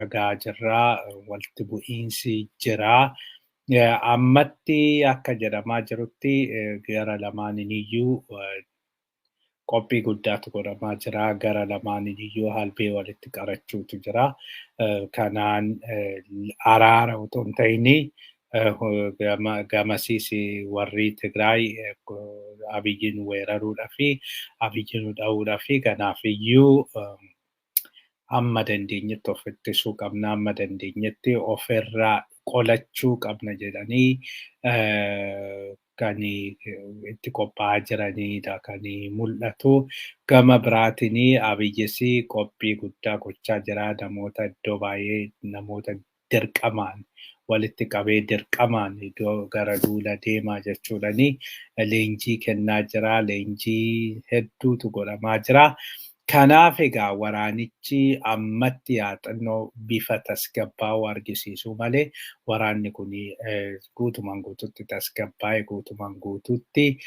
Dhagaa jirraa, walitti bu'iinsi jiraa. Ammatti akka jedhamaa jirutti gara lamaaniin iyyuu qophii guddaatu godhamaa jira. Gara lamaaniin iyyuu albee walitti qarachuutu jira. Kanaan araara otoo hin ta'in, gamasiis warri Tigraay Abiyyiin weeraruudhaa fi Abiyyiin dha'uudhaa fi kanaaf iyyuu hamma dandeenyetti of ittisuu qabna, hamma dandeenyetti ofirraa qolachuu qabna jedhanii kan itti qophaa'aa jiranidha kan mul'atu. Gama biraatiin Abiyyis qophii guddaa gochaa jira. Namoota iddoo baay'ee namoota dirqamaan walitti qabee, dirqamaan iddoo gara duula deemaa jechuudhani leenjii kennaa jira. Leenjii hedduutu godhamaa jira. Kanaaf egaa waraanichi ammatti yaaxannoo bifa tasgabbaa'uu argisiisuu malee, waraanni kun guutumaan guututti tasgabbaa'ee, guutumaan guututti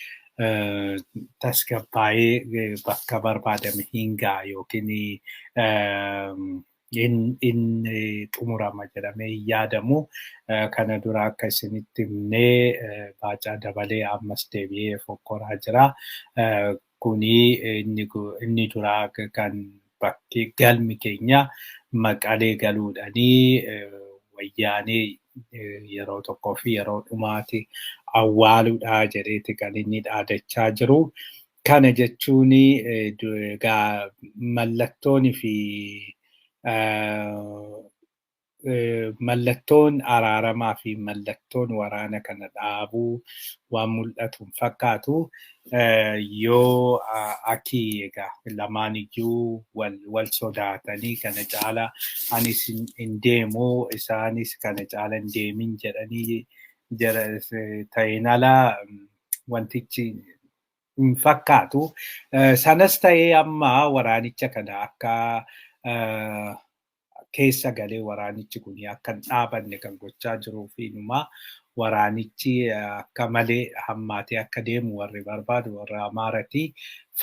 tasgabbaa'ee bakka barbaadame hin ga'a yookiin hin xumurama jedhamee hin yaadamu. Kana dura akka isinitti himnee, Baacaa Dabalee ammas deebi'ee fokkoraa jira. Kuni inni duraa kan bakki galmi keenya Maqalee galuudhanii Wayyaanee yeroo tokkoo fi yeroo dhumaati awwaaluudha jedheeti kan inni dhaadachaa jiru. Kana jechuun egaa mallattoon fi mallattoon araaramaa fi mallattoon waraana kana dhaabuu waan mul'atu hin fakkaatu. Yoo akki egaa lamaan iyyuu wal sodaatanii, kana caala anis hin deemu, isaanis kana caala hin deemin jedhanii ta'in ala, wantichi hin fakkaatu. Sanas ta'ee, amma waraanicha kana akka keessa galee waraanichi kun akka hin dhaabanne kan gochaa jiruu fi inumaa waraanichi akka malee hammaatee akka deemu warri barbaadu warra Amaarati.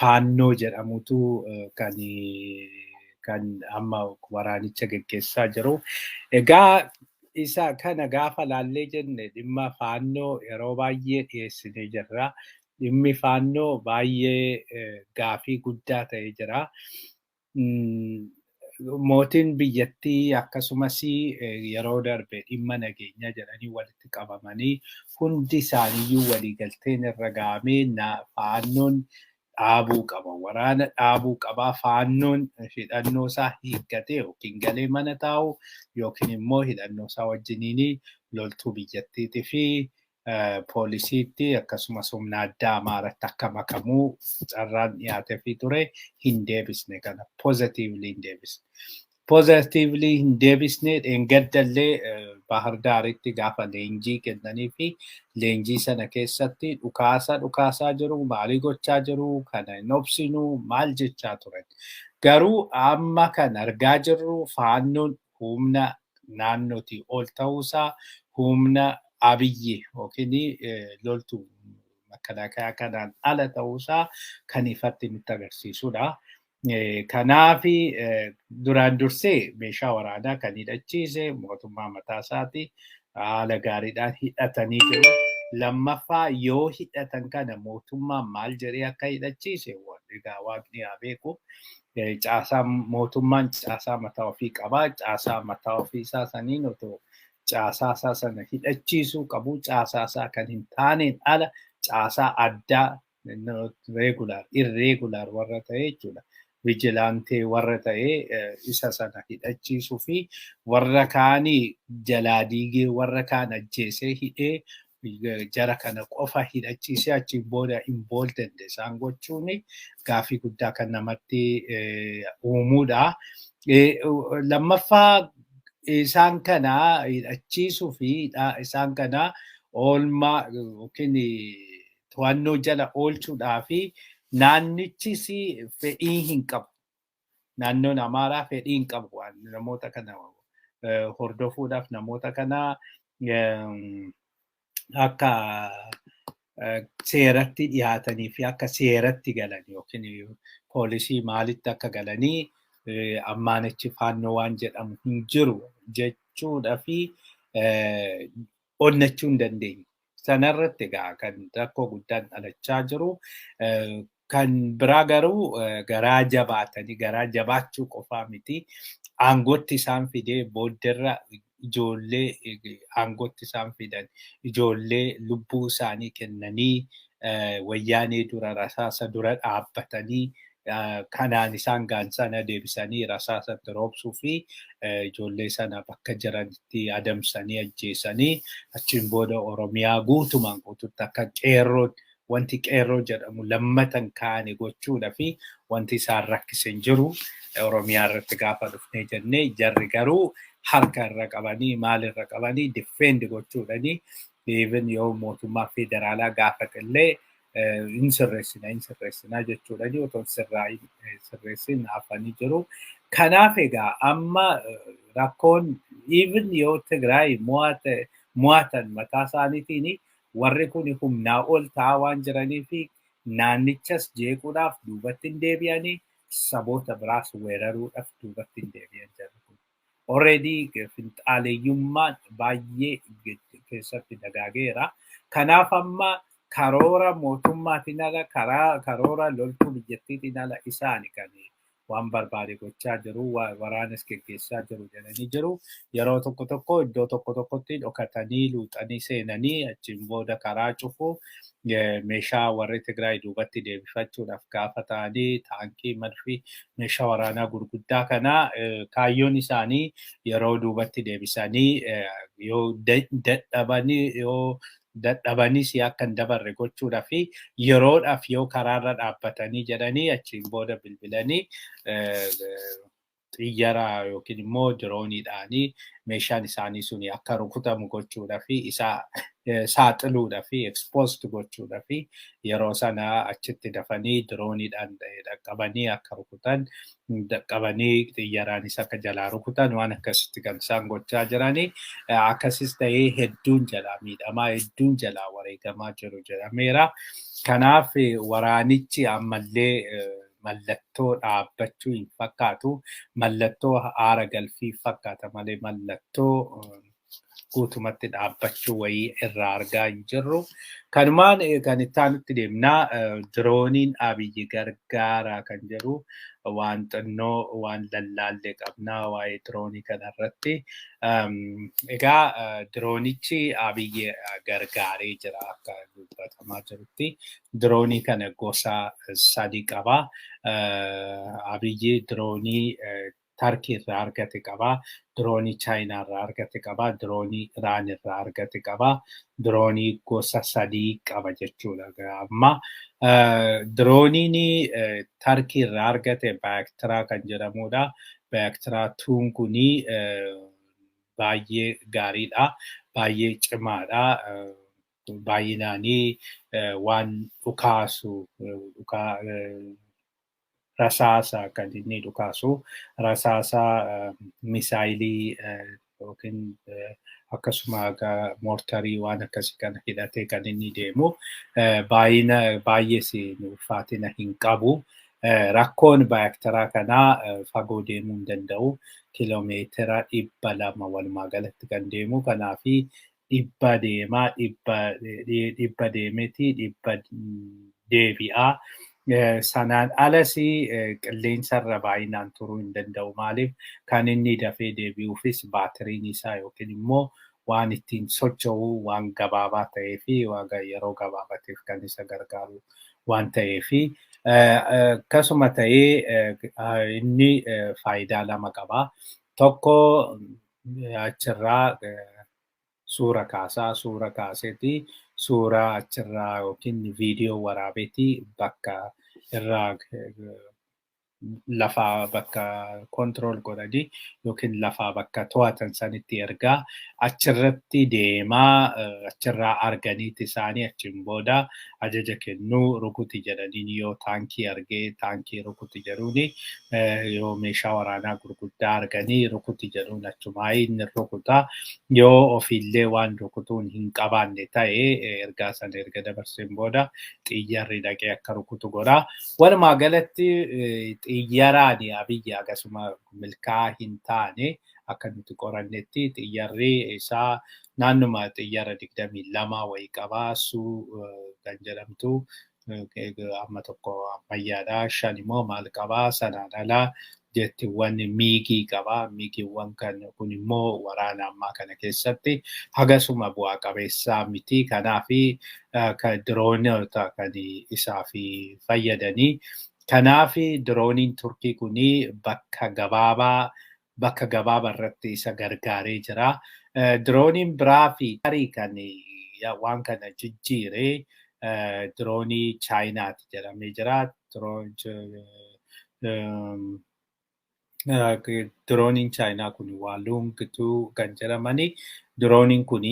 Faannoo jedhamutu kan amma waraanicha geggeessaa jiru. Egaa isa kana gaafa laallee jenne, dhimma Faannoo yeroo baay'ee dhiyeessinee jirra. Dhimmi Faannoo baay'ee gaafii guddaa ta'ee jira. Mootiin biyyattii akkasumas yeroo darbe dhimma nageenyaa jedhanii walitti qabamanii, hundi isaaniiyyuu waliigalteen irra gahamee Faannoon dhaabuu qaba. Waraana dhaabuu qaba. Faannoon hidhannoo isaa hiikkatee yookiin galee mana taa'u yookiin immoo hidhannoo isaa wajjiniin loltuu biyyattiitii fi poolisiitti akkasumas humna addaa Amaaratti akka makamuu carraan dhiyaatee ture, hin deebisne kana, positively hin deebisne. Positively hin deebisne. Dheengaddallee Bahar Daaritti gaafa leenjii kennanii fi leenjii sana keessatti dhukaasa dhukaasaa jiru, maalii gochaa jiru, kana hin obsinu maal jechaa turan. Garuu amma kan argaa jirru Faannoon humna naannootii ol ta'uusaa, humna Abiyyi yookiin loltuu makalaakaa kanaan ala ta'uusaa kan ifatti nutti agarsiisudha. Kanaaf duraan dursee meeshaa waraanaa kan hidhachiise mootummaa mataa isaati. Haala gaariidhaan hidhatanii jiru. Lammaffaa, yoo hidhatan kana mootummaan maal jedhee akka hidhachiise egaa Waaqni haa beeku. Caasaa mootummaan caasaa mataa ofii qabaa. Caasaa mataa ofii isaa saniin otoo caasaa isaa sana hidhachiisuu qabu, caasaa isaa kan hin taaneen ala caasaa addaa regular, irregular warra ta'e jechuudha. Vigilante warra ta'e isa sana hidhachiisuu fi warra kaanii jalaa diigee, warra kaan ajjeesee, hidhee, jara kana qofa hidhachiisee achiin booda emboldened isaan gochuun gaafii guddaa kan namatti uumuudha. Lammaffaa, isaan kana hidhachiisuu fi isaan kana oolmaa yookiin to'annoo jala oolchuudhaa fi naannichis fedhii hin qabu. Naannoon Amaaraa fedhii hin qabu waan namoota kana hordofuudhaaf, namoota kana akka seeratti dhiyaatanii fi akka seeratti galan yookiin poolisii maalitti akka galanii Ammaanichi Faannoo waan jedhamu hin jiru jechuudha fi onnachuu hin dandeenye. Sanarratti egaa kan rakkoo guddaan dhalachaa jiru. Kan biraa garuu garaa jabaatanii, garaa jabaachuu qofaa miti. Aangootti isaan fidee boodderra ijoollee aangootti isaan fidan, ijoollee lubbuu isaanii kennanii, Wayyaanee dura rasaasa dura dhaabbatanii kanaan isaan gaan sana deebisanii rasaasatti roobsuu fi ijoollee sana bakka jiranitti adamsanii ajjeesanii, achiin booda Oromiyaa guutumaan guututti akka qeerroon, wanti qeerroo jedhamu lammatan kaane gochuudha fi wanti isaan rakkise hin jiru. Oromiyaa irratti gaafa dhufnee jennee, jarri garuu harka irra qabanii, maal irra qabanii defend gochuudhani, even yoo mootummaa federaalaa gaafatellee hin sirreessina, hin sirreessina jechuudhani otoo sirraa sirreessin hafanii jiru. Kanaaf egaa amma rakkoon, even yoo Tigraay mo'atan mataa isaaniitiin, warri kun humnaa ol ta'aa waan jiranii fi naannichas jeequudhaaf duubatti hin deebi'anii, saboota biraas weeraruudhaaf duubatti hin deebi'an jarri kun. Already finxaaleeyyummaan baay'ee keessatti dagaageera. Kanaaf amma karoora mootummaatiin ala, karaa karoora loltuu biyyattiitiin ala isaani kan waan barbaade gochaa jiru, waraanas geggeessaa jiru jedhanii jiru. Yeroo tokko tokko iddoo tokko tokkotti dhokatanii luuxanii seenanii achiin booda karaa cufu. Meeshaa warri Tigraay duubatti deebifachuudhaaf gaafa ta'anii, taankii, madfii, meeshaa waraanaa gurguddaa kana, kaayyoon isaanii yeroo duubatti deebisanii yoo dadhabanii, yoo dadhabanis akka hin dabarre gochuudhaa fi yeroodhaaf yoo karaarra dhaabbatanii jedhanii, achiin booda bilbilanii xiyyaara yookiin immoo dirooniidhaanii meeshaan isaanii suni akka rukutamu gochuudhaa fi isa saaxiluudhaa fi exposed gochuudhaa fi yeroo sana achitti dafanii dirooniidhaan dhaqqabanii akka rukutan, dhaqqabanii xiyyaaraanis akka jalaa rukutan, waan akkasitti kan isaan gochaa jiranii. Akkasis ta'ee hedduun jalaa miidhamaa, hedduun jalaa wareegamaa jiru jedhameera. Kanaaf waraanichi ammallee mallattoo dhaabbachuu hin fakkaatu. Mallattoo aara galfii fakkaata malee mallattoo guutumatti dhaabbachuu wayii irraa argaa hin jirru. Kanumaan kan itti aanutti deemnaa. Dirooniin Abiyyi gargaara kan jedhu waan xinnoo waan lallaallee qabnaa waa'ee diroonii kanarratti. Egaa diroonichi Abiyyi gargaaree jira akka dubbatamaa jirutti. Diroonii kana gosa sadi qaba. Abiyyi diroonii Tarkii irraa argate qaba. Diroonii Chaayinaa irraa argate qaba. Diroonii Iraan irraa argate qaba. Diroonii gosa sadii qaba jechuudha. Amma dirooniin Tarkii irraa argate Bayraktar kan jedhamudha. Bayraktar tuun kuni baay'ee gaariidha. Baay'ee cimaadha. Baay'inaanii waan dhukaasu, rasaasa kan inni dhukaasu, rasaasa, misaayilii yookiin akkasuma moortarii, waan akkasii kana hidhatee kan inni deemu, baay'ina baay'ees ulfaatina hin qabu. Rakkoon Bayraktar kanaa fagoo deemuu hin danda'u. Kiloomeetira 200 walumaa galatti kan deemu. Kanaafi 100 deemaa, 100 deemeeti 100 deebi'aa. Sanaan alas qilleensarra baay'inaan turuu hin danda'u. Maaliif? Kan inni dafee deebi'uufis baatiriin isaa yookiin immoo waan ittiin socho'u waan gabaabaa ta'ee fi yeroo gabaabaatiif kan isa gargaaru waan ta'eefi. Akkasuma ta'ee inni faayidaa lama qaba. Tokko, achirraa suura kaasaa, suura kaaseeti suuraa achirraa yookiin viidiyoo waraabeeti bakka irraa lafaa bakka control godhanii yookiin lafaa bakka to'atan sanitti ergaa, achirratti deemaa, achirraa arganiiti isaanii achiin booda ajaja kennuu. Rukuti jedhaniin, yoo taankii argee taankii rukuti jedhuuni, yoo meeshaa waraanaa gurguddaa arganii rukuti jedhuun, achumaa inni rukuta. Yoo ofiillee waan rukutuun hin qabaanne ta'e, ergaa sana erga dabarseen booda xiyyaarri dhaqee akka rukutu godha. Walumaa galatti Xiyyaraan Abiyyi akkasuma milkaa'aa hin taane. Akka nuti qorannetti xiyyarri isaa naannuma xiyyara 22 wayii qabaa. Suu kan jedhamtu amma tokko ammayyaadha. Shan immoo maal qabaa, sanaan alaa jettiiwwan miigii qabaa. Miigiiwwan kan kun immoo waraana ammaa kana keessatti hagasuma bu'aa qabeessaa miti. Kanaafi diroonota kan isaaf fayyadanii. Kanaafi dirooniin Turkii kuni bakka gabaabaa irratti isa gargaaree jira. Dirooniin biraa fi tarii kan waan kana jijjiiree diroonii Chaayinaati jedhamee jira. Dirooniin Chaayinaa kun Waalungtuu kan jedhamani. Dirooniin kun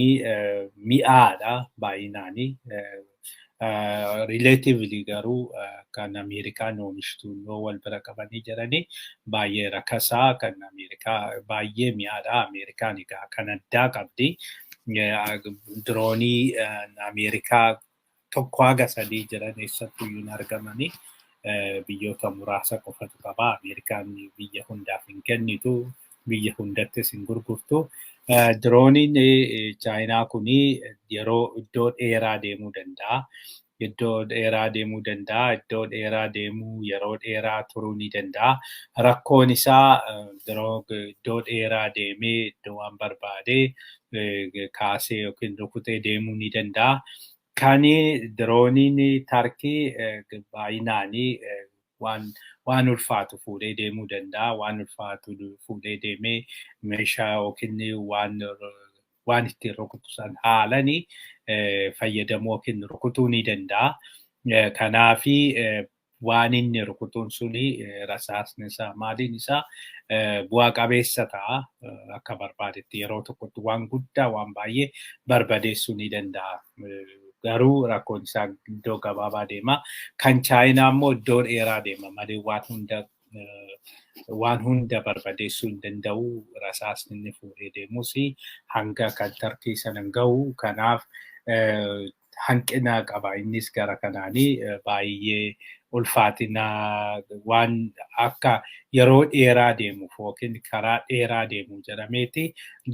mi'aadha baay'inaani. Relatively garuu kan Ameerikaan oomishtu yoo wal bira qabanii jiranii baay'ee rakasaa, kan Ameerikaa baay'ee mi'aadha. Ameerikaan egaa kan addaa qabdi. Diroonii Ameerikaa tokko haga sadii jiran eessattuu hin argamanii. Biyyoota muraasa qofatu qaba. Ameerikaan biyya hundaaf hin kennitu, biyya hundattis hin gurgurtu. Dirooniin Chaayinaa kuni yeroo iddoo dheeraa deemuu danda'a. Iddoo dheeraa deemuu danda'a. Iddoo dheeraa deemuu, yeroo dheeraa turuu ni danda'a. Rakkoon isaa iddoo dheeraa deemee iddoo waan barbaade kaasee yookiin rukutee deemuu ni danda'a. Kan dirooniin Tarkii baay'inaanii waan ulfaatu fuudhee deemuu danda'a. Waan ulfaatu fuudhee deemee meeshaa yookiin waan ittiin rukutu san haalanii fayyadamuu yookiin rukutuu ni danda'a. Kanaafi waan inni rukutuun suni, rasaasni isaa, maaliin isaa bu'aa qabeessa ta'a. Akka barbaadetti yeroo tokkotti waan guddaa, waan baay'ee barbadeessuu ni danda'a. Garuu rakkoon isaa iddoo gabaabaa deema. Kan Chaayinaa immoo iddoo dheeraa deema malee waan hunda barbadeessuu hin danda'u. Rasaasni inni fuudhee deemus hanga kan Tarkii sana hin gahu. Kanaaf hanqina qaba. Innis gara kanaanii baay'ee ulfaatina waan akka yeroo dheeraa deemuuf yookiin karaa dheeraa deemu jedhameeti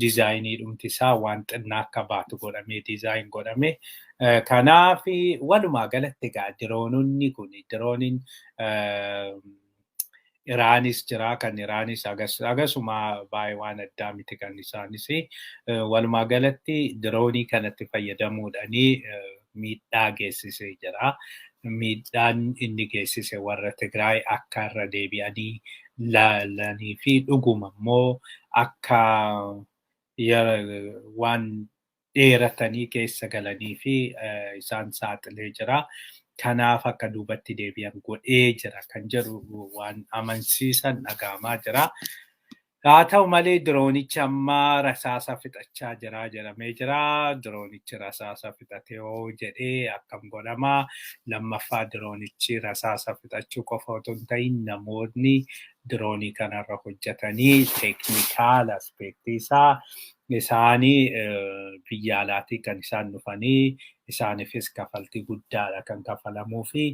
diizaayinii dhumti isaa waan xinnaa akka baatu godhamee design godhame. Kanaaf walumaa galatti egaa diroononni kun, dirooniin Iraanis jira, kan Iraanis agasuma baay'ee waan addaa miti kan isaanis. Walumaa galatti diroonii kanatti fayyadamuudhaanii miidhaa geessisee jira. Miidhaan inni geessise warra Tigraay akka irra deebi'anii laalanii fi dhuguma immoo akka waan dheeratanii keessa galanii fi isaan saaxilee jira. Kanaaf akka duubatti deebi'an godhee jira kan jedhu waan amansiisan dhaga'amaa jira. Haa ta'u malee diroonichi amma rasaasa fixachaa jira jedhamee jira. Diroonichi rasaasa fixatee hoo jedhee akkam godhamaa? Lammaffaa, diroonichi rasaasa fixachuu qofa otoo hin ta'in namoonni diroonii kanarra hojjetanii technical aspectii isaa isaanii biyya alaatii kan isaan dhufanii, isaaniifis kafaltii guddaadha kan kafalamuu fi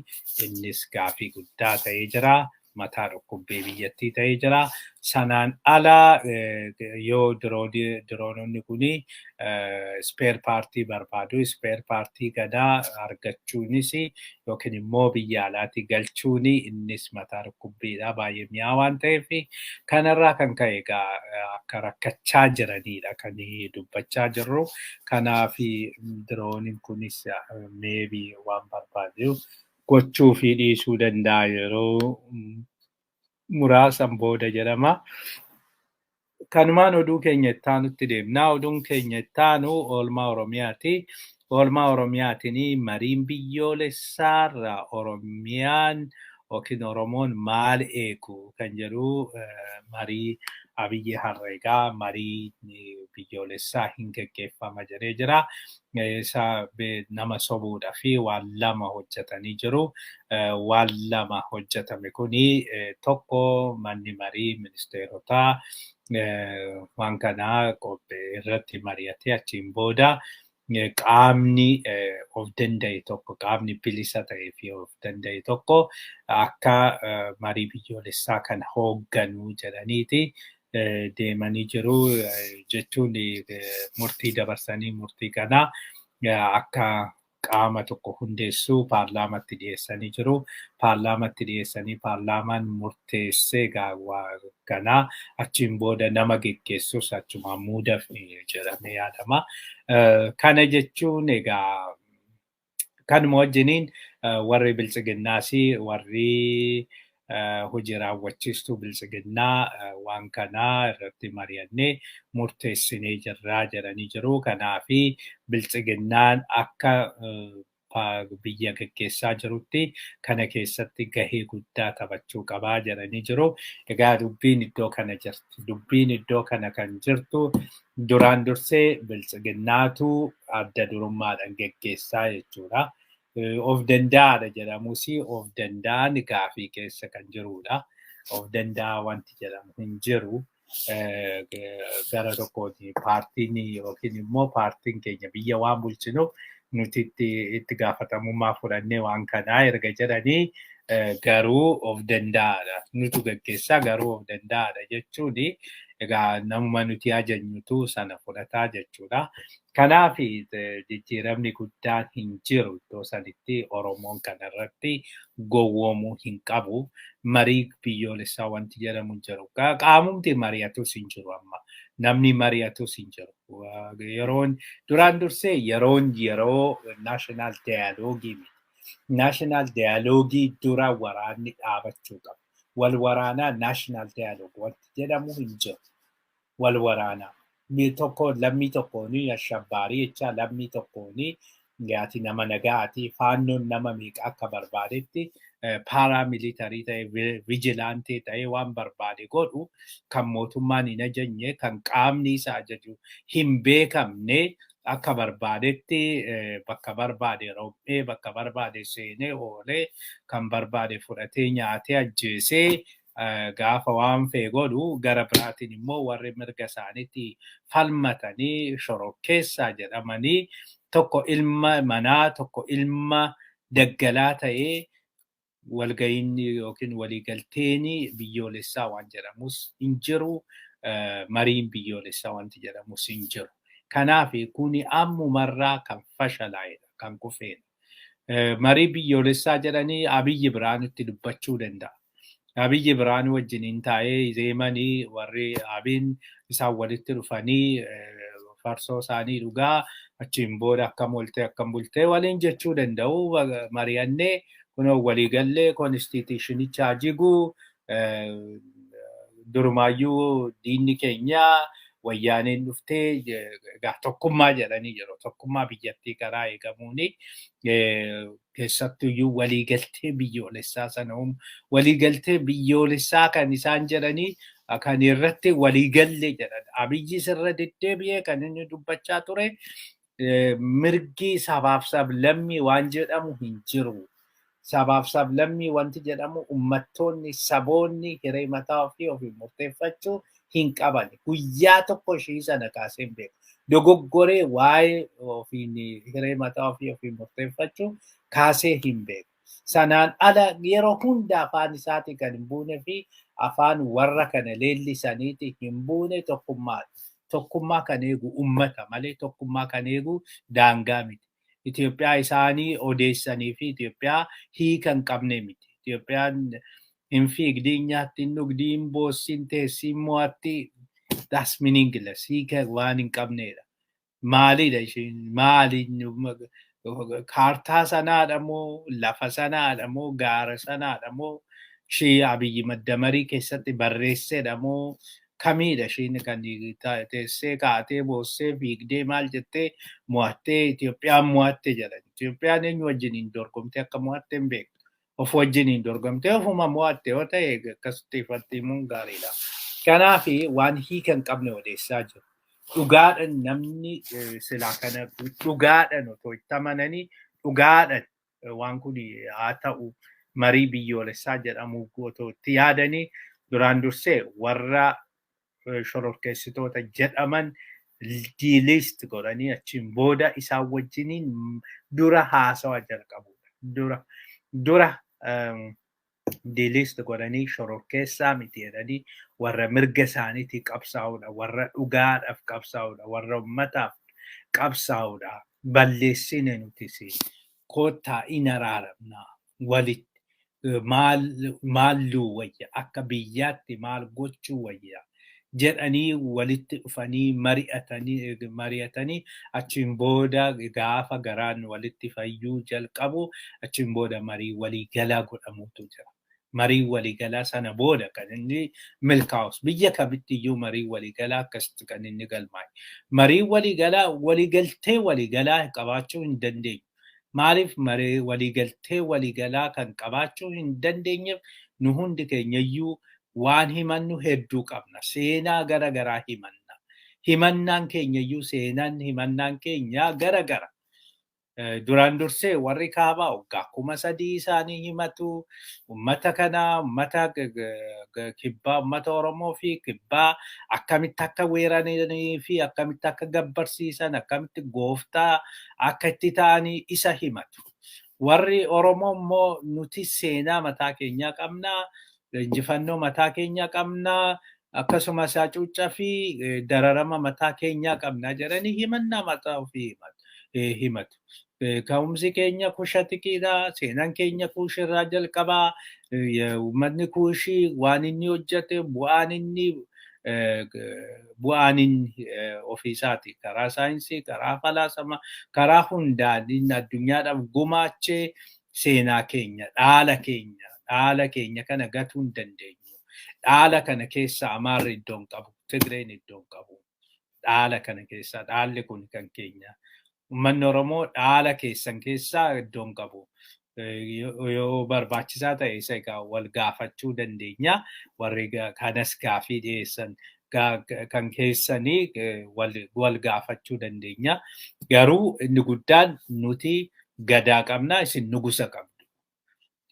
innis gaafii guddaa ta'ee jira. Mataa dhukkubbii biyyattii ta'ee jira. Sanaan ala yoo diroononni kuni spare partii barbaadu, spare partii gadaa argachuunis yookiin immoo biyya alaatii galchuun innis mataa dhukkubbiidha, baay'ee mi'aa waan ta'eef. Kanarraa kan ka'e egaa akka rakkachaa jiranidha kan dubbachaa jirru. Kanaaf dirooniin kunis maybe waan barbaadu gochuu fi dhiisuu danda'a yeroo muraasan booda jedhama. Kanumaan oduu keenya ittaanutti deemna. Oduun keenya ittaanu oolmaa Oromiyaati. Oolmaa Oromiyaatiin mariin biyyoolessaarra Oromiyaan yookiin Oromoon maal eegu kan jedhu marii Abiyyi har'a egaa marii biyyoolessaa hin geggeeffama jedhee jira. Isa nama sobuudhaa fi waan lama hojjetanii jiru. Waan lama hojjetame kuni, tokko manni marii ministeerotaa waan kanaa qophee irratti mari'atee achiin booda Qaamni of danda'e tokko, qaamni bilisa ta'ee fi of danda'e tokko akka marii biyyoolessaa kana hoogganuu jedhaniiti deemanii jiru jechuun murtii dabarsanii, murtii kana akka qaama tokko hundeessuu paarlaamatti dhiyeessanii jiru. Paarlaamatti dhiyeessanii paarlaamaan murteessee kanaa achiin booda nama geggeessus achumaan muudaaf jedhamee yaadama. Kana jechuun egaa kanuma wajjiniin warri Biltsiginnaas, warri hojii raawwachiistuu Biltsiginnaa waan kanaa irratti mari'annee murteessinee jirraa jedhanii jiru. Kanaafi Biltsiginnaan akka biyya geggeessaa jirutti kana keessatti gahee guddaa taphachuu qabaa jedhanii jiru. Egaa dubbiin iddoo kana jirti. Dubbiin iddoo kana kan jirtu duraan dursee Biltsiginnaatu adda durummaadhaan geggeessaa jechuudha. Of danda'aadha jedhamus, of danda'an gaafii keessa kan jirudha. Of danda'a wanti jedhamu hin jiru. Gara tokkooti paartiin yookiin immoo paartiin keenya biyya waan bulchinuuf nuti itti gaafatamummaa fudhannee waan kanaa erga jedhanii, garuu of danda'aadha. Nutu gaggeessaa garuu of danda'aadha jechuun egaa namuma nuti ajajnutu sana fudhataa jechuudha. Kanaaf jijjiiramni guddaan hin jiru iddoo sanitti. Oromoon kanarratti gowwoomuu hin qabu. Marii biyyoolessaa wanti jedhamu hin jiru. Qaamumti mari'atus hin jiru amma. Namni mari'atus hin jiru. Yeroon duraan dursee yeroon yeroo national dialogue miti. National dialogue dura waraanni dhaabachuu qaba. Wal waraanaa national dialogue wanti jedhamu hin jiru. Wal waraanaa. Tokko lammii tokkoon ashabbaarii jecha, lammii tokkoon ati nama nagaati, faannoon nama meeqa akka barbaadetti paramilitary ta'e, vigilante ta'e waan barbaade godhu, kan mootummaan hin ajajne, kan qaamni isa ajaju hin beekamne, akka barbaadetti bakka barbaade roobee, bakka barbaade seenee oolee, kan barbaade fudhatee nyaatee ajjeesee gaafa waan fee godhu, gara biraatiin immoo warri mirga isaaniitti falmatanii shorokkeessaa jedhamanii, tokko ilma manaa, tokko ilma daggalaa ta'ee, walga'iin yookiin waliigalteen biyyoolessaa waan jedhamus hin jiru. Mariin biyyoolessaa wanti jedhamus hin jiru. Kanaaf kuni ammumarraa kan fashalaa'edha, kan kufedha. Marii biyyoolessaa jedhanii Abiyyi Biraanutti dubbachuu danda'a. Abiyyi Biraanuu wajjiniin taa'ee deemanii, warri Abiin isaan walitti dhufanii farsoo isaanii dhugaa, achiin booda akkam ooltee, akkam bultee waliin jechuu danda'u. Mari'annee kunoo waliigallee, constitutionicha jiguu, durumaayyuu diinni keenya Wayyaaneen dhuftee, egaa tokkummaa jedhanii jiru. Tokkummaa biyyattii karaa eegamuuni keessattuyyuu waliigaltee biyyoolessaa sana uumu. Waliigaltee biyyoolessaa kan isaan jedhanii kan irratti waliigalle jedhan. Abiyyi sirra deddeebi'ee kan inni dubbachaa ture mirgi sabaaf sablammii waan jedhamu hin jiru. Sabaaf sablammii wanti jedhamu, uummattoonni, saboonni hiree mataa ofii ofii murteeffachuu hin qaban. Guyyaa tokko ishii sana kaasee hin beeku. Dogoggoree waa'ee ofiin hiree mataa ofii ofii murteeffachuu kaasee hin beeku. Sanaan ala yeroo hunda afaan isaatii kan hin buune fi afaan warra kana leellisaniiti hin buune tokkummaadha. Tokkummaa kan eegu ummata malee tokkummaa kan eegu daangaa miti. Itoophiyaa isaanii odeessanii fi Itoophiyaa hiika hin qabne miti. Itoophiyaan hin fiigdi, hin nyaatti, hin dhugdi, hin boossi, hin teessi, hin mo'atti. That's meaningless. Hiika waan hin qabnedha. Maalidha isheen? Maali? Kaartaa sanaadha moo, lafa sanaadha moo, gaara sanaadha moo, ishee Abiyyi maddamarii keessatti barreessedha moo, kamiidha isheen kan teessee kaatee boossee fiigdee maal jettee mo'attee Itoophiyaan mo'atte jedhan? Itoophiyaan eenyu wajjiniin dorgomtee akka mo'atte hin beektu. Of wajjiniin dorgomtee ofuma mo'atte yoo ta'e akkasitti ifatti himuun gaariidha. Kanaaf waan hiika hin qabne odeessaa jiru. Dhugaadhaan namni silaa kana dhugaadhaan otoo itti amananii, dhugaadhaan waan kun haa ta'u marii biyyoolessaa jedhamu otoo itti yaadanii, duraan dursee warra shororkeessitoota jedhaman Delist godhanii achiin booda isaan wajjiniin dura haasawa jalqabudha. Dura delist godhanii, shororkeessaa miti jedhanii, warra mirga isaaniitii qabsaa'udha, warra dhugaadhaaf qabsaa'udha, warra ummataaf qabsaa'udha. Balleessine nutis, koottaa in araaramna, walitti maalluu wayya, akka biyyaatti maal gochuu wayya jedhanii walitti dhufanii mari'atanii, achiin booda gaafa garaan walitti fayyuu jalqabu, achiin booda marii waliigalaa godhamuutu jira. Marii waliigalaa sana booda kan inni milkaa'us, biyya kamitti iyyuu marii waliigalaa akkasitti kan inni galmaa'e. Marii waliigalaa, waliigaltee waliigalaa qabaachuu hin dandeenyu. Maaliif marii waliigaltee waliigalaa kan qabaachuu hin dandeenyeef? Nu hundi keenyayyuu waan himannu hedduu qabna. Seenaa gara garaa himanna. Himannaan keenyayyuu, seenaan himannaan keenya gara gara. Duraan dursee warri kaabaa waggaa 3000 isaanii himatu. Uummata kana, uummata kibbaa, uummata Oromoo fi kibbaa akkamitti akka weeraranii fi akkamitti akka gabbarsiisan, akkamitti gooftaa akka itti ta'anii isa himatu. Warri Oromoo immoo nuti seenaa mataa keenyaa qabnaa, injifannoo mataa keenyaa qabnaa, akkasumas hacuuccaa fi dararama mataa keenyaa qabnaa jedhanii himannaa mataa ofii himatu. Ka'umsi keenya Kushatikiidha. Seenaan keenya Kuushirraa jalqabaa. Uummanni Kuushii waan inni hojjete, bu'aan inni ofiisaati. Karaa saayinsii, karaa falaasamaa, karaa hundaan inni addunyaadhaaf gumaachee seenaa keenya, dhaala keenya, dhaala keenya kana gatuu hin dandeenyu. Dhaala kana keessa Amaarri iddoo hin qabu, Tigreen iddoo hin qabu. Dhaala kana keessa, dhaalli kun kan keenya. Uummanni Oromoo dhaala keessan keessaa iddoo hin qabu. Yoo barbaachisaa ta'e isa egaa wal gaafachuu dandeenya. Warri kanas gaafii dhiyeessan kan keessanii wal gaafachuu dandeenya. Garuu inni guddaan nuti gadaa qabna, isin nugusa qabdu.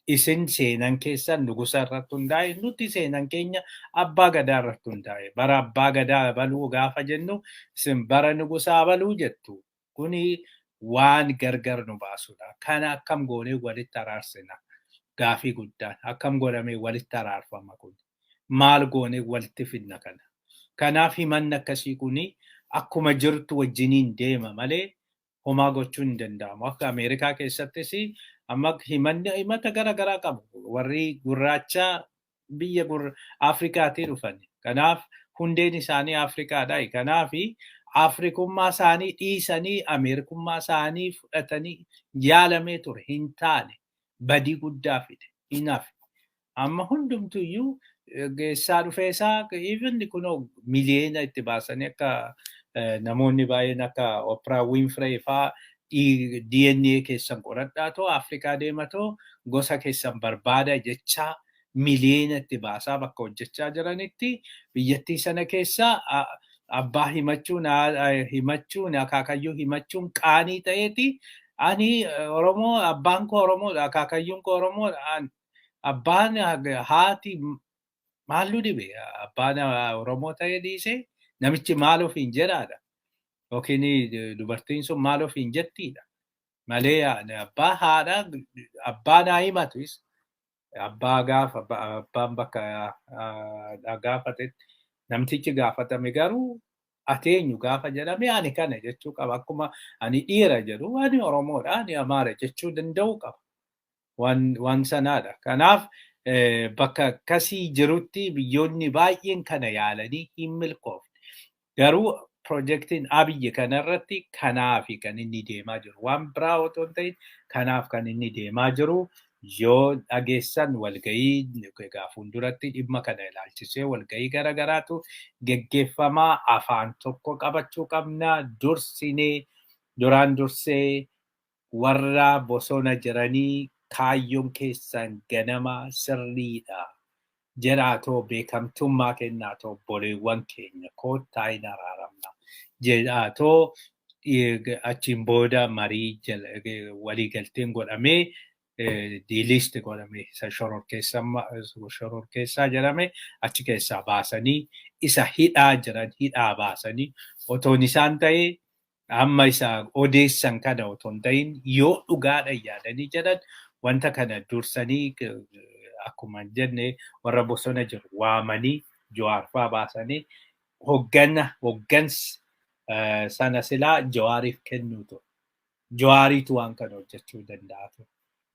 Isin seenan keessan nugusa irratti hundaa'e, nuti seenan keenya abbaa gadaa irratti hundaa'e. Bara abbaa gadaa baluu gaafa jennu, isin bara nugusaa baluu jettu. Kuni waan gargar nu baasudha. Kana akkam goonee walitti araarsina? Gaafii guddaan akkam godhamee walitti araarfama kun? Maal goonee walitti fidna kana? Kanaaf himanni akkasii kuni akkuma jirtu wajjiniin deema malee homaa gochuun hin danda'amu. Akka Ameerikaa keessattis amma himanni himata gara garaa qabu. Warri gurraacha biyya Afrikaatii dhufan. Kanaaf hundeen isaanii Afrikaadha. Kanaaf Afrikummaa isaanii dhiisanii Ameerikummaa isaanii fudhatanii yaalamee ture, hin taane, badii guddaa fide, hin hafe. Amma hundumtuyyuu geessaa dhufee isaa even kunoo miliyoona itti baasanii, akka namoonni baay'een akka Oprah Winfrey faa "DNA keessan qoradhaa too Afrikaa deematoo gosa keessan barbaada" jechaa miliyoona itti baasaa bakka hojjechaa jiranitti, biyyattii sana keessa abbaa himachuun, himachuun, akaakayyuu himachuun qaanii ta'eeti. Ani Oromoo, abbaan koo Oromoodha, akaakayyuun koo Oromoodha. Abbaan, haati maalluu dhibe, abbaan Oromoo ta'ee dhiisee namichi maal ofiin jedhaadha. Yookiin dubartiin sun maal ofiin jettiidha. Malee abbaa, haadha, abbaa naa himatus, abbaa gaafa abbaan bakka gaafatetti, namtichi gaafatame garuu "Ati eenyu?" gaafa jedhame, "Ani kana" jechuu qaba. Akkuma ani dhiira jedhu, ani Oromoodha, ani Amaara jechuu danda'uu qaba. Waan sanaadha. Kanaaf bakka akkasii jirutti biyyoonni baay'een kana yaalanii hin milkoofne. Garuu piroojeektiin Abiyyi kanarratti kanaafi kan inni deemaa jiru. Waan biraa otoo hin ta'in kanaaf kan inni deemaa jiru. Yoo dhageessan, walgahii egaa fuulduratti dhimma kana ilaalchisee walgahii garaagaraatu geggeeffamaa. Afaan tokko qabachuu qabna. Dursinee, duraan dursee warra bosona jiranii, "Kaayyoon keessan ganama sirriidha" jedhaatoo beekamtummaa kennaatoo, "Obboleewwan keenya, koottaa hin araaramna" jedhaatoo, achiin booda marii waliigalteen godhamee Delist godhame, isa shororkeessaa jedhame achi keessaa baasanii, isa hidhaa jiran hidhaa baasanii, otoon isaan ta'ee amma isa odeessan kana otoo hin ta'in, yoo dhugaadha yaadanii jedhan, wanta kana dursanii akkuma jenne warra bosona jiru waamanii, Jawaarfaa baasanii, hoggana hoggansa sana silaa Jawaariif kennuu ture. Jawaariitu waan kana hojjechuu danda'a ture.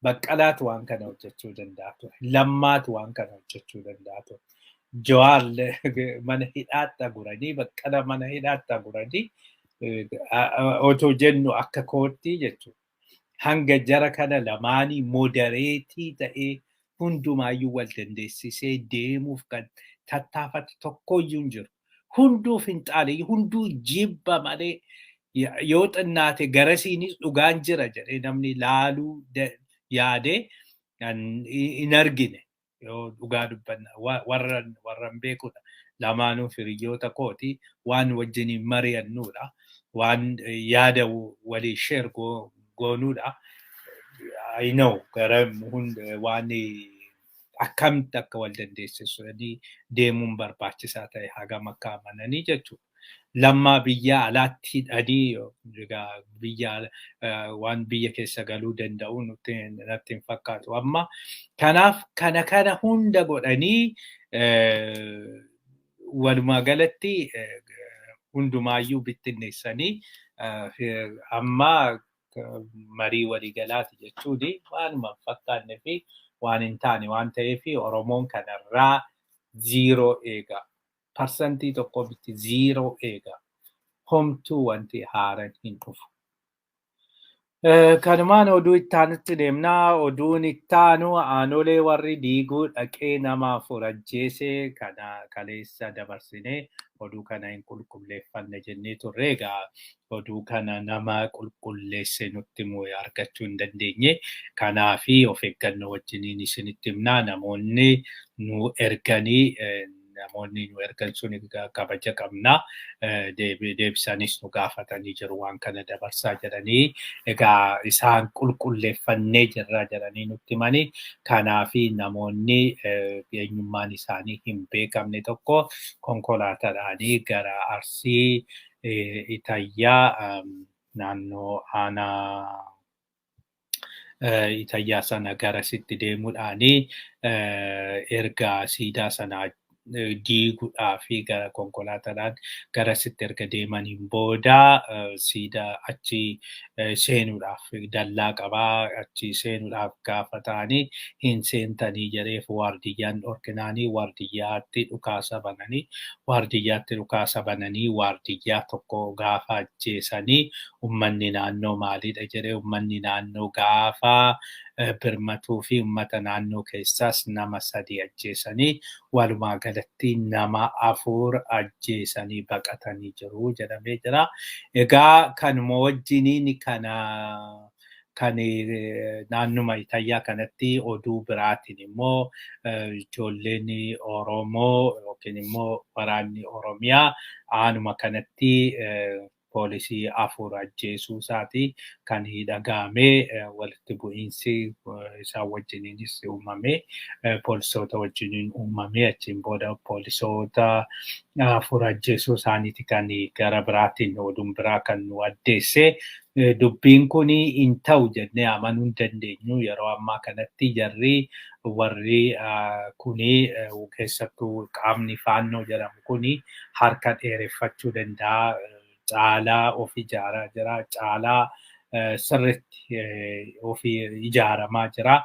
Baqqalaatu waan kana hojjechuu danda'a ture. Lammaatu waan kana hojjechuu danda'a ture. Jawaar mana hidhaatti aguranii, Baqqala mana hidhaatti aguranii otoo jennu akka kootti jechuudha. Hanga jara kana lamaanii moderate ta'ee hundumaayyuu wal dandeessisee deemuuf kan tattaafate tokkoyyuu hin jiru. Hunduu finxaalee, hunduu jibba malee, yoo xinnaate garasiinis dhugaan jira jedhee namni laaluu yaadee hin argine, yoo dhugaa dubbanna warran beekudha. Lamaanuu hiriyoota kooti, waan wajjiniin mari'annuudha. Waan yaada walii share goonuudha. I know gara waan akkamitti akka wal dandeessisanii deemuun barbaachisaa ta'e hagam akka amananii jechuudha. Lammaa biyya alaatti hidhanii, egaa biyya waan biyya keessa galuu danda'u nutti natti hin fakkaatu amma. Kanaaf kana hunda godhanii, walumaa galatti hundumaayyuu bittinneessanii, amma marii waliigalaati jechuun waanuma hin fakkaannee fi waan hin taane waan ta'eef, Oromoon kanarraa zero eega. 1% miti, zero eega. Homtuu wanti haaran hin dhufu. Kanumaan oduu ittaanutti deemnaa. Oduun ittaanu Aanolee warri diiguu dhaqee nama afur ajjeese kana kaleessa dabarsinee, oduu kana hin qulqulleeffanne jennee turre. Egaa oduu kana nama qulqulleesse nutti himu argachuu hin dandeenye. Kanaafi of eeggannoo wajjiniin isinitti himnaa. Namoonni nu erganii, namoonni nu ergan sun kabaja qabna. Deebisanis nu gaafatanii jiru, waan kana dabarsaa jedhanii. Egaa isaan qulqulleeffannee jirra jedhanii nutti himanii. Kanaafi namoonni eenyummaan isaanii hin beekamne tokko konkolaataadhaanii gara Arsii Itayyaa, naannoo aanaa Itayyaa sana garasitti deemuudhaanii, erga siidaa sana diiguudhaa fi gara konkolaataadhaan garasitti erga deemaniin booda, siidaa achi seenuudhaaf dallaa qabaa, achi seenuudhaaf gaafa ta'anii, hin seentanii jedheef waardiyyaan dhorkinaanii, waardiyyaatti dhukaasa bananii, waardiyyaatti dhukaasa bananii, waardiyyaa tokko gaafa ajjeesanii, ummanni naannoo maalidha jedhee, ummanni naannoo gaafa birmatuu fi ummata naannoo keessaas nama sadi ajjeesanii, walumaa galatti nama afur ajjeesanii baqatanii jiru jedhamee jira. Egaa kanuma wajjiniin kana kan naannuma Itayyaa kanatti oduu biraatiin immoo ijoolleen Oromoo yookiin immoo waraanni Oromiyaa aanuma kanatti poolisii afur ajjeesuu isaati kan dhaga'ame. Walitti bu'iinsi isaan wajjiniinis uumame, poolisoota wajjiniin uumame. Achiin booda poolisoota afur ajjeesuu isaaniiti kan gara biraatiin oduun biraa kan nu addeesse. Dubbiin kun hin ta'u jennee amanuu hin dandeenyu. Yeroo ammaa kanatti jarri warri kuni, keessattuu qaamni Faannoo jedhamu kuni, harka dheereffachuu danda'a. Caalaa of ijaaraa jira. Caalaa sirriitti ofii ijaaramaa jira.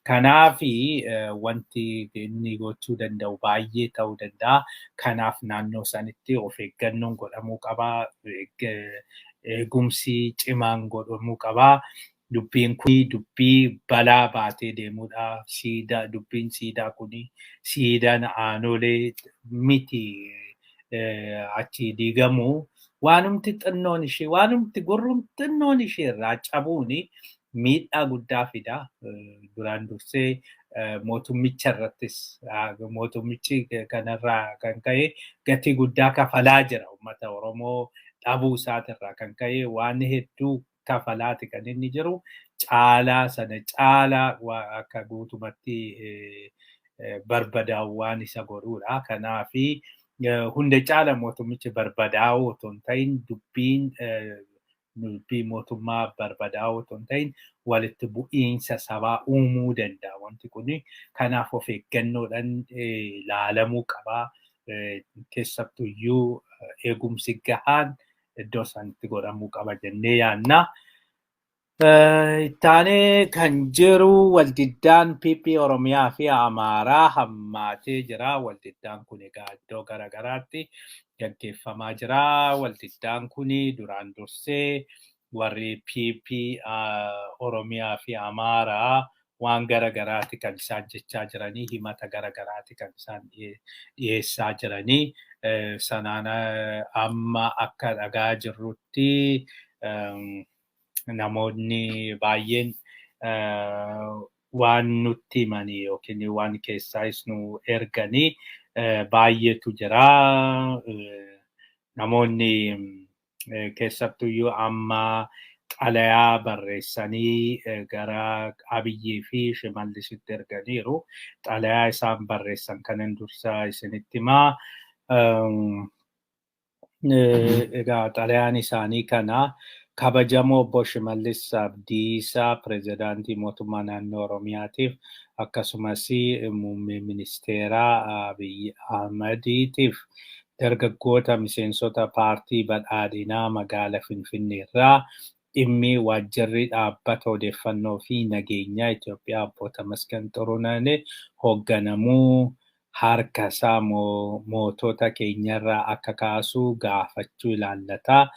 Kanaafi wanti inni gochuu danda'u baay'ee ta'uu danda'a. Kanaaf naannoo sanitti of eeggannoon godhamuu qaba. Eegumsi cimaan godhamuu qaba. Dubbiin kun dubbii balaa baatee deemudha. Siidaa, dubbiin siidaa kuni, siidaan Aanolee miti achi diigamu. Waanumti xinnoon ishee, waanumti gurrumti xinnoon ishee irraa cabuuni miidhaa guddaa fida. Duraan dursee mootummicha irrattis, mootummichi kanarraa kan ka'e gatii guddaa kafalaa jira. Uummata Oromoo dhabuu isaatirraa kan ka'e waan hedduu kafalaati kan inni jiru. Caalaa sana caalaa akka guutumatti barbadaa'u waan isa godhudha. Kanaafi hunda caala mootummichi barbadaa'uu otoo hin ta'in, dubbiin dubbii mootummaa barbadaa'uu otoo hin ta'in, walitti bu'iinsa sabaa uumuu danda'a wanti kuni. Kanaaf of eeggannoodhaan ilaalamuu qaba. Keessattuyyuu eegumsi gahaan iddoo sanatti godhamuu qaba jennee yaadna. Ittaanee kan jiru waldiddaan PP Oromiyaa fi Amaaraa hammaatee jira. Waldiddaan kun egaa iddoo garaagaraatti gaggeeffamaa jira. Waldiddaan kun duraan dursee warri PP Oromiyaa fi Amaaraa waan garaagaraati kan isaan jechaa jiranii, himata garaagaraati kan isaan dhiyeessaa jiranii. Sanaan amma akka dhagaa jirrutti namoonni baay'een waan nutti himanii yookiin waan keessaas nu erganii baay'eetu jira. Namoonni keessattuyyuu amma xalayaa barreessanii gara Abiyyii fi Shimallisitti erganiiru. Xalayaa isaan barreessan kanan dursa isinitti himaa. Egaa xalayaan isaanii kana: Kabajamoo Obbo Shimallis Abdiisaa, Pirezidaantii Mootummaa Naannoo Oromiyaatiif akkasumas Muummee Ministeeraa Abiy Ahmediitiif, dargaggoota miseensota Paartii Badhaadhinaa magaalaa Finfinneerraa, dhimmi waajjirri Dhaabbata Odeeffannoo fi Nageenyaa Itoophiyaa Obbo Tamasgan Xurunaan hoogganamuu harka isaa mootota keenyarraa akka kaasu gaafachuu ilaallata.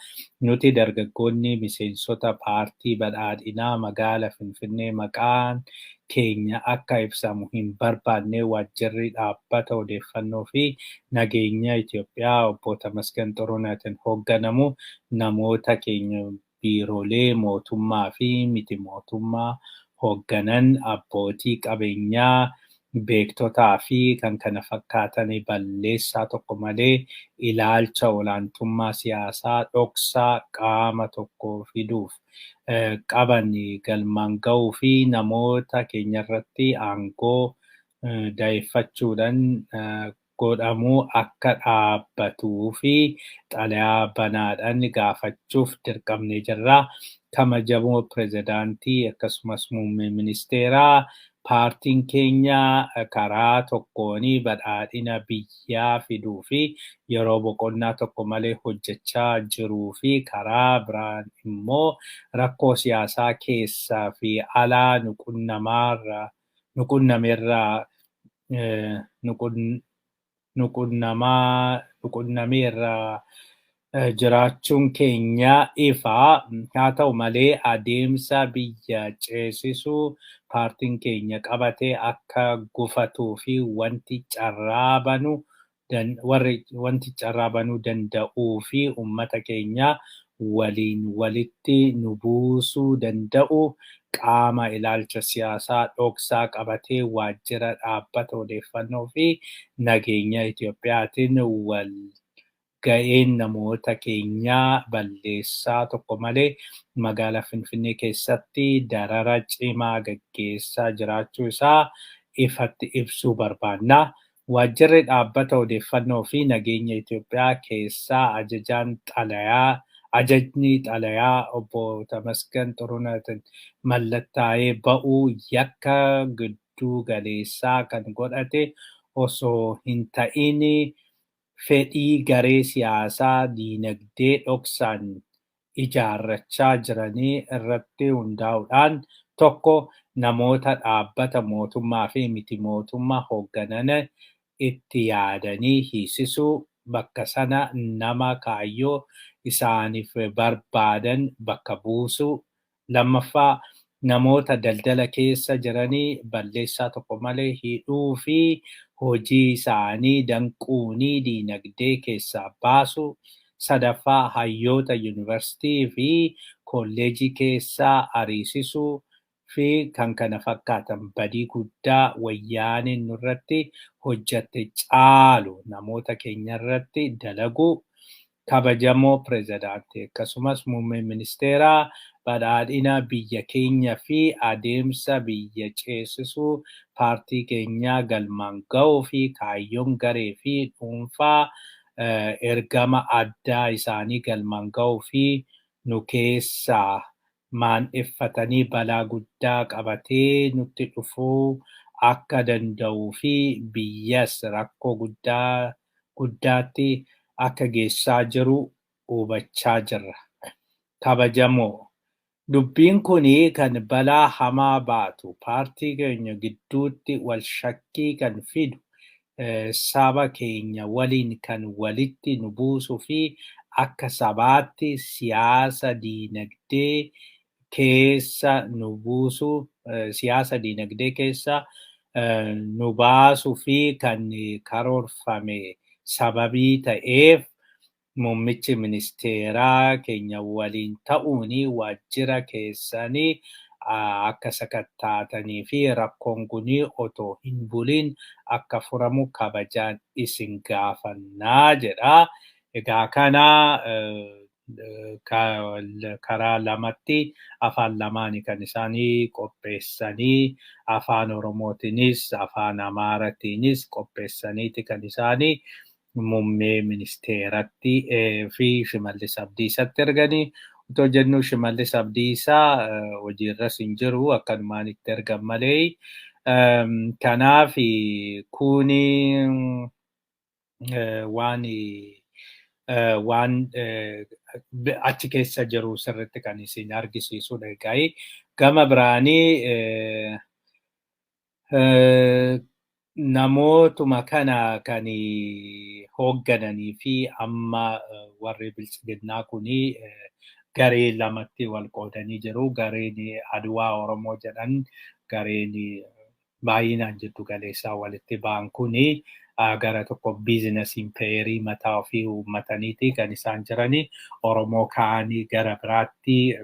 Nuti dargaggoonni miseensota Paartii Badhaadhinaa magaalaa Finfinnee maqaan keenya akka ibsamu hin barbaanne, waajjirri Dhaabbata Odeeffannoo fi Nageenya Itoophiyaa Obbo Tamasgan Xurunaatiin hoogganamu namoota keenya biiroolee mootummaa fi miti mootummaa hoogganan, abbootii qabeenyaa, beektotaa fi kan kana fakkaatan balleessaa tokko malee ilaalcha olaantummaa siyaasaa dhoksaa qaama tokko fiduuf qaban galmaan ga'uu fi namoota keenyarratti aangoo da'eeffachuudhaan godhamuu akka dhaabbatuu fi xalayaa banaadhaan gaafachuuf dirqamnee jirra. Kabajamoo pirezidaantii akkasumas muummee ministeeraa, paartiin keenya karaa tokkoon badhaadhina biyyaa fiduu fi yeroo boqonnaa tokko malee hojjechaa jiruu fi karaa biraan immoo rakkoo siyaasaa keessaa fi alaa nu qunnameerraa nu qunnameerra jiraachuun keenya ifa. Haa ta'u malee, adeemsa biyya ceesisuu paartiin keenya qabate akka gufatuu fi wanti carraa banuu danda'uu fi uummata keenya waliin walitti nu buusuu danda'u qaama ilaalcha siyaasaa dhoksaa qabatee waajjira Dhaabbata Odeeffannoo fi Nageenya Itoophiyaatiin wal ga'een namoota keenyaa balleessaa tokko malee magaalaa Finfinnee keessatti darara cimaa gaggeessaa jiraachuu isaa ifatti ibsuu barbaanna. Waajjirri Dhaabbata Odeeffannoo fi Nageenya Itoophiyaa keessaa ajajaan xalayaa ajajni xalayaa Obbo Tamasgan Xurunaatiin mallattaa'ee ba'uu yakka gidduu galeessaa kan godhate osoo hin ta'in, fedhii garee siyaasaa diinagdee dhoksaan ijaarrachaa jiranii irratti hundaa'uudhaan, tokko, namoota dhaabbata mootummaa fi miti mootummaa hoogganan itti yaadanii hiisisuu, bakka sana nama kaayyoo isaaniif barbaadan bakka buusuu; lammaffaa, namoota daldala keessa jiranii balleessaa tokko malee hidhuu fi hojii isaanii danquunii diinagdee keessaa baasuu; sadaffaa, hayyoota yuunivarsiitii fi kolleejii keessaa ariisisuu fi kan kana fakkaatan badii guddaa Wayyaaneen nurratti hojjatte caalu namoota keenya irratti dalaguu. Kabajamoo pirezidaantii akkasumas muummee ministeeraa, Badhaadhina biyya keenya fi adeemsa biyya ceesisuu paartii keenyaa galmaan ga'uu fi kaayyoon garee fi dhuunfaa ergama addaa isaanii galmaan ga'uu fi nu keessaa maandheffatanii balaa guddaa qabatee nutti dhufuu akka danda'uu fi biyyas rakkoo guddaatti akka geessaa jiru hubachaa jirra. Kabajamoo, dubbiin kun kan balaa hamaa baatu, paartii keenya gidduutti wal shakkii kan fidu, saba keenya waliin kan walitti nu buusuu fi akka sabaatti siyaasa diinagdee keessa nu buusu, siyaasa diinagdee keessa nu baasuu fi kan karoorfame sababii ta'eef, muummichi ministeeraa keenya waliin ta'uun waajjira keessanii akka sakattaatanii fi rakkoon kun otoo hin bulin akka furamu kabajaan isin gaafannaa jedha. Egaa kana karaa lamatti, afaan lamaani kan isaanii qopheessanii, afaan Oromootiinis afaan Amaaratiinis qopheessaniiti kan isaanii muummee ministeeratti fi Shimallis Abdiisatti erganii. Otoo jennu Shimallis Abdiisaa hojiirras hin jiru, akkanumaan itti ergan malee. Kanaaf kuni waan achi keessa jiru sirriitti kan isin argisiisudha. Egaa gama biraanii namootuma kana kan hooggananii fi amma warri Biltsiginnaa kuni garee lamatti wal qoodanii jiru. Gareen Aduwaa Oromoo jedhan, gareen baay'inaan jiddu galeessaa walitti ba'an kuni, gara tokko business empire mataa ofii uummataniiti kan isaan jirani. Oromoo kaanii gara biraatti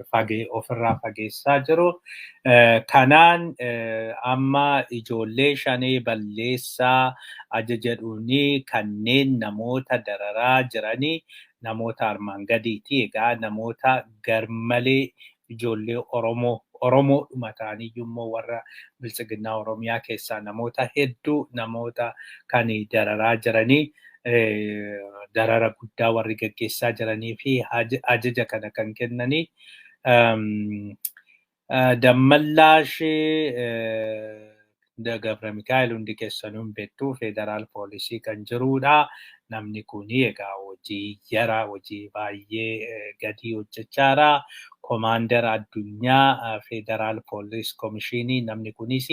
ofirraa fageessaa jiru. Kanaan amma ijoollee shanee balleessaa aja jedhuuni kanneen namoota dararaa jiranii namoota armaan gadiiti. Egaa namoota garmalee ijoollee Oromoo Oromoodhuma ta'aniyyuu immoo warra Biltsiginnaa Oromiyaa keessaa namoota hedduu namoota kan dararaa jiranii, darara guddaa warri gaggeessaa jiranii fi ajaja kana kan kennanii. Dammallaash Gabra Mikaa'el hundi keessanuu hin beektu, federaal poolisii kan jirudha. Namni kuni egaa hojii yara, hojii baay'ee gadii hojjechaara. Komaander Addunyaa, federaal poolis komishinii, namni kunis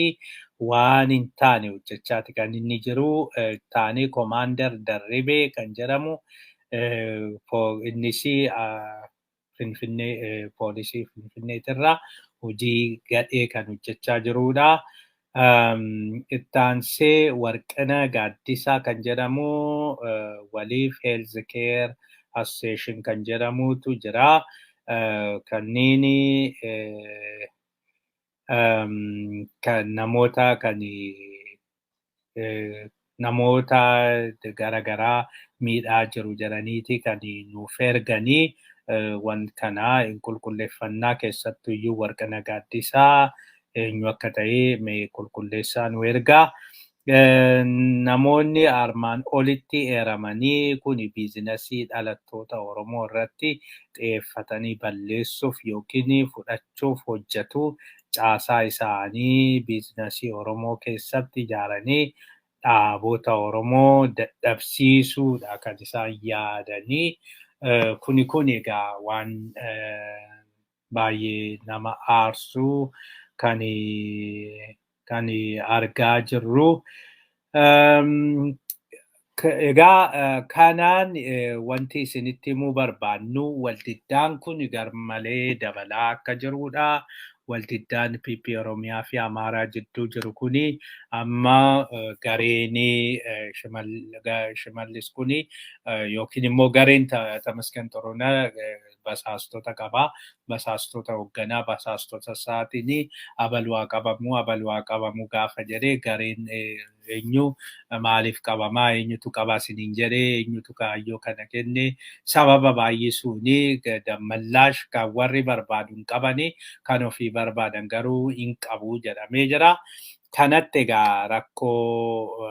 waan hin taane hojjechaati kan inni jiru. Taanee Komaander Darribee kan jedhamu, innis Finfinnee, poolisii Finfinneetirraa hojii gadhee kan hojjechaa jirudha. Ittaansee Warqina Gaaddisaa kan jedhamu, Waliif Health Care Association kan jedhamutu jira. Kanneen kan namoota kan namoota garaagaraa miidhaa jiru jedhaniiti kan nuuf erganii. Waan kana hin qulqulleeffannaa, keessattuyyuu Warqina Gaaddisaa eenyu akka ta'e mee qulqulleessaa nu ergaa. Namoonni armaan olitti eeramanii kun business dhalattoota Oromoo irratti xiyyeeffatanii balleessuuf yookiin fudhachuuf hojjetu. Caasaa isaanii business Oromoo keessatti ijaaranii dhaabota Oromoo dadhabsiisuudha kan isaan yaadanii. Kuni kun egaa waan baay'ee nama aarsuu kan argaa jirru. Egaa kanaan wanti isinitti himuu barbaannu, waldiddaan kun garmalee dabalaa akka jirudha. Waldiddaan PP Oromiyaa fi Amaaraa jidduu jiru kuni amma gareen Shimallis kuni yookiin immoo gareen Tamasgan Xurunaa Basaastota qaba. Basaastota hoogganaa basaastota isaatiin abaluu haa qabamuu, abaluu haa qabamuu gaafa jedhee gareen eenyu maaliif qabamaa, eenyutu qabaa isiniin jedhee, eenyutu kaayyoo kana kenne, sababa baay'isuuni dammallaash kan warri barbaadu hin qabani, kan ofii barbaadan garuu hin qabu jedhamee jira. Kanatti egaa rakkoo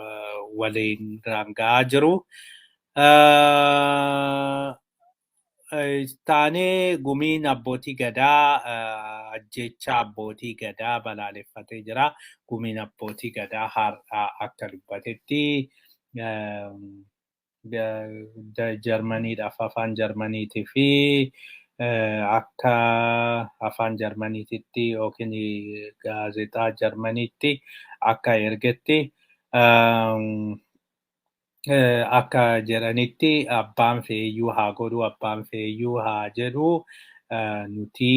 waliin raangaa jiru. Taanee gumiin abbootii gadaa ajjeechaa abbootii gadaa balaaleffatee jira. Gumiin abbootii gadaa har'a akka dubbatetti Jarmaniidhaaf afaan Jarmaniitii fi akka afaan Jarmaniititti yookiin gaazexaa Jarmaniitti akka ergetti, akka jedhanitti, abbaan feeyyuu haa godhu, abbaan feeyyuu haa jedhu, nuti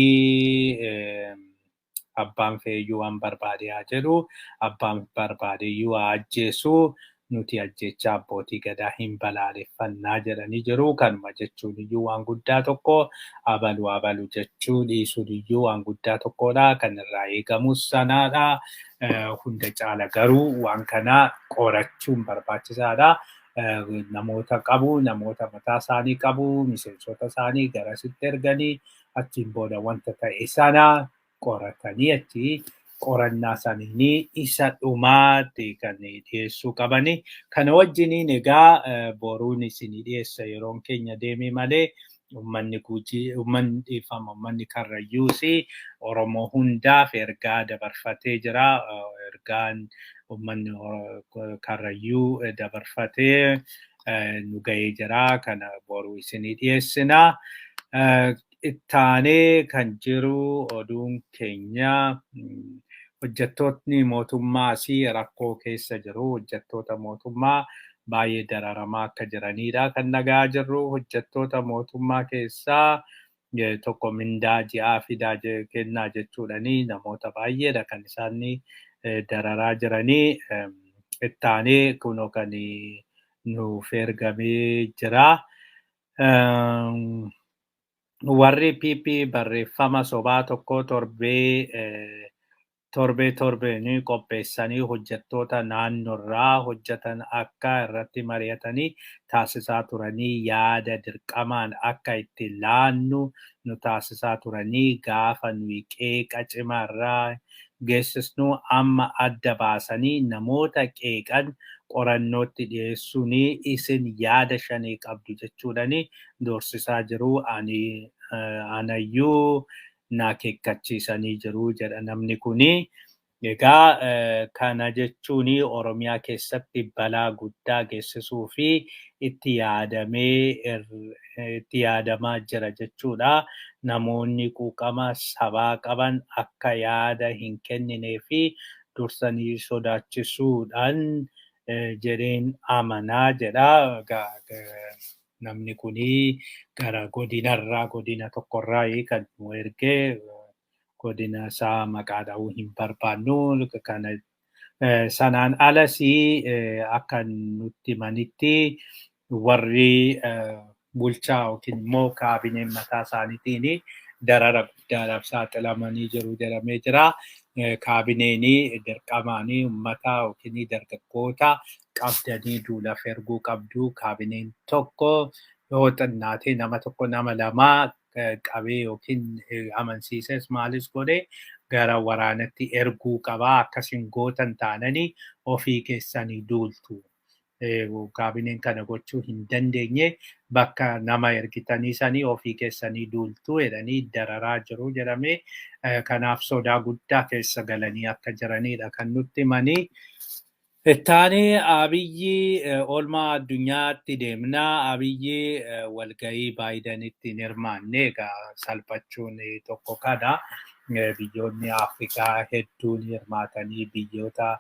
abbaan feeyyuu waan barbaade haa jedhu, abbaan barbaade iyyuu haa ajjeesu, nuti ajjeechaa abbootii gadaa hin balaaleffannaa jedhanii jiru. Kanuma jechuun iyyuu waan guddaa tokko, abalu abalu jechuu dhiisuun iyyuu waan guddaa tokkodha. Kan irraa eegamus sanaadha. Hunda caala garuu waan kana qorachuun barbaachisaadha. Namoota qabu, namoota mataa isaanii qabu, miseensota isaanii garasitti erganii achiin booda wanta ta'e sana qoratanii achi qorannaa saniin isa dhumaatti kan dhiyeessuu qabani. Kana wajjiniin egaa boruun isinii dhiyeessa, yeroon keenya deeme malee, uummanni Gujii, uummanni, dhiifama, uummanni Karrayyuus Oromoo hundaaf ergaa dabarfatee jira. Ergaan uummanni Karrayyuu dabarfatee nu ga'ee jira. Kana boruu isinii dhiyeessina. Ittaanee kan jiru oduun keenya, hojjettootni mootummaas rakkoo keessa jiru. Hojjettoota mootummaa baay'ee dararamaa akka jiranidha kan nagaa jirru. Hojjettoota mootummaa keessaa tokko mindaa ji'aa fidaa kennaa jechuudhani namoota baay'eedha kan isaan dararaa jiranii. Ittaanee kunoo kan nuuf ergamee jira. Warri PP barreeffama sobaa tokko torbee torbee torbeen qopheessanii hojjettoota naannoorraa hojjetan akka irratti mari'atanii taasisaa turanii, yaada dirqamaan akka itti laannu nu taasisaa turanii, gaafa nuyi qeeqa cimaarraa geessisnu amma adda baasanii namoota qeeqan qorannootti dhiyeessuun isin yaada shanii qabdu jechuudhani doorsisaa jiru. Ani anayyuu na akeekkachiisanii jiru jedha namni kuni. Egaa kana jechuun Oromiyaa keessatti balaa guddaa geessisuu fi itti yaadamee itti yaadamaa jira jechuudha. Namoonni quuqama sabaa qaban akka yaada hin kenninee fi dursanii sodaachisuudhaan jedheen amanaa jedha. Namni kuni gara godinarraa, godina tokkorraa kan nu ergee, godina isaa maqaa dha'uu hin barbaannu. Kana sanaan alas akka nutti himanitti warri bulchaa yookiin immoo kaabineen mataa isaaniitiin darara guddaadhaaf saaxilamanii jiru jedhamee jira. Kaabineen dirqamaan uummata yookiin dargaggoota qabdanii duulaaf erguu qabdu. Kaabineen tokko yoo xinnaate nama tokko, nama lama qabee yookiin amansiises maalis godhe gara waraanatti erguu qabaa. Akkasiin gootan taananii ofii keessanii duultu. Kaabineen kana gochuu hin dandeenye, bakka nama ergitanii sanii ofii keessanii duultu jedhanii dararaa jiru jedhamee, kanaaf sodaa guddaa keessa galanii akka jiranidha kan nutti himanii. Ittaanii Abiyyi oolmaa addunyaatti deemnaa. Abiyyi walgahii Baayidanitti hin hirmaanne. Egaa salphachuun tokko kana. Biyyoonni Afrikaa hedduun hirmaatanii, biyyoota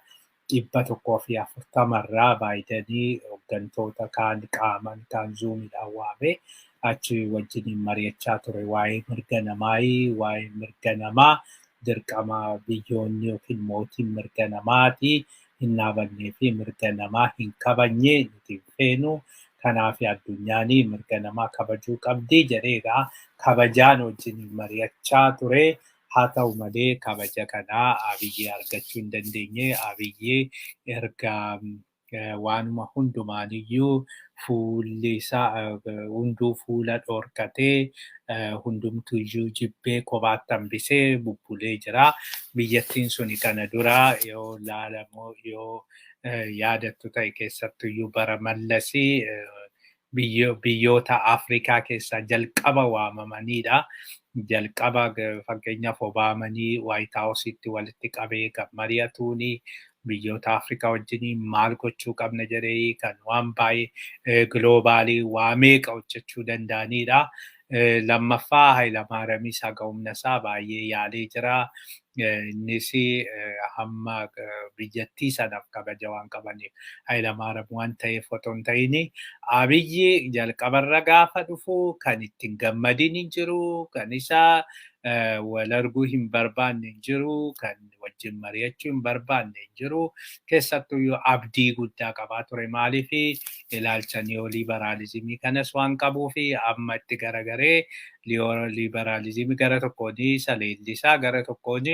140rraa Baayidanii hooggantoota kaan qaaman, kaan Zoomiidhaan waame achi wajjin mari'achaa ture waa'ee mirga namaa. Waa'ee mirga namaa dirqama biyyoonni yookiin mootiin mirga namaati hin dhaabannee fi mirga namaa hin kabajne nuti hin feenu. Kanaaf addunyaan mirga namaa kabajuu qabdi jedhee egaa kabajaan wajjin mari'achaa ture. Haa ta'u malee, kabaja kanaa Abiyyi argachuu hin dandeenye. Abiyyi erga waanuma hundumaaniyyuu fuulli isaa hunduu fuula dhorkatee, hundumtuyyuu jibbee, kophaatti hambisee bubbulee jira. Biyyattiin suni kana dura yoo ilaalamu, yoo yaadattu ta'e, keessattuyyuu bara Mallasii biyyoota Afrikaa keessaa jalqaba waamamanidha. Jalqaba fakkeenyaaf Obaamanii White Houseitti walitti qabee kan mari'atuuni, biyyoota Afrikaa wajjin maal gochuu qabna jedhee kan waan baay'ee globalii waa meeqa hojjechuu danda'anidha. Lammaffaa, Hayilamaariyamis haga humna isaa baay'ee yaalee jira. Innis hamma biyyattii sanaaf kabaja waan qabaniif, Hayilamaariyaam waan ta'eef otoo hin ta'in, Abiyyi jalqabarra gaafa dhufu kan ittiin gammadin hin jiru, kan isa wal arguu hin barbaanne hin jiru, kan wajjin mari'achuu hin barbaanne hin jiru. Keessattuu abdii guddaa qabaa ture. Maaliif? Ilaalcha neoliberalismii kanas waan qabuuf, amma itti garagaree liberalismii gara tokkoon isa leellisaa, gara tokkoon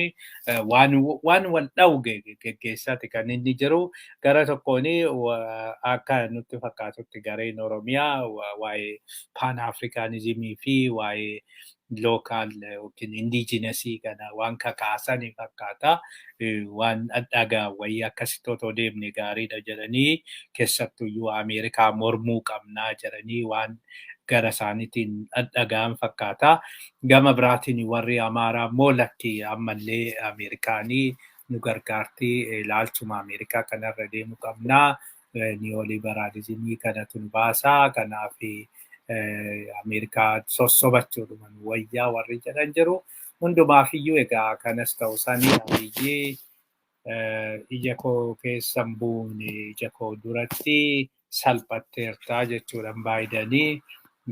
waan wal dha'u geggeessaati kan inni jiru. Gara tokkoon akka nutti fakkaatutti gareen Oromiyaa waa'ee Pan Africanismii fi waa'ee local yookiin indigenousii kana waan kakaasanii fakkaata. Waan dhadhagaa wayii akkasitti otoo deemne gaariidha jedhanii, keessattuyyuu Ameerikaa mormuu qabnaa jedhanii waan gara isaaniitiin dhadhagaan fakkaata. Gama biraatiin warri Amaaraa immoo lakki, ammallee Ameerikaanii nu gargaartii, ilaalchuma Ameerikaa kanarra deemuu qabnaa. Neoliberalismii kanatu nu baasaa. Kanaaf Ameerikaa sossobachuudhuma nu wayyaa warri jedhan jiru. Hundumaafiyyuu egaa kanas ta'u sanii, Abiyyi ija koo keessa hin buune, ija koo duratti salphatteertaa jechuudhaan Baayidenii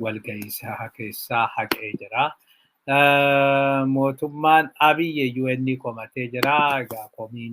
walgahii isaa keessaa haqee jira. Mootummaan Abiyyi UN komatee jira. Egaa komiin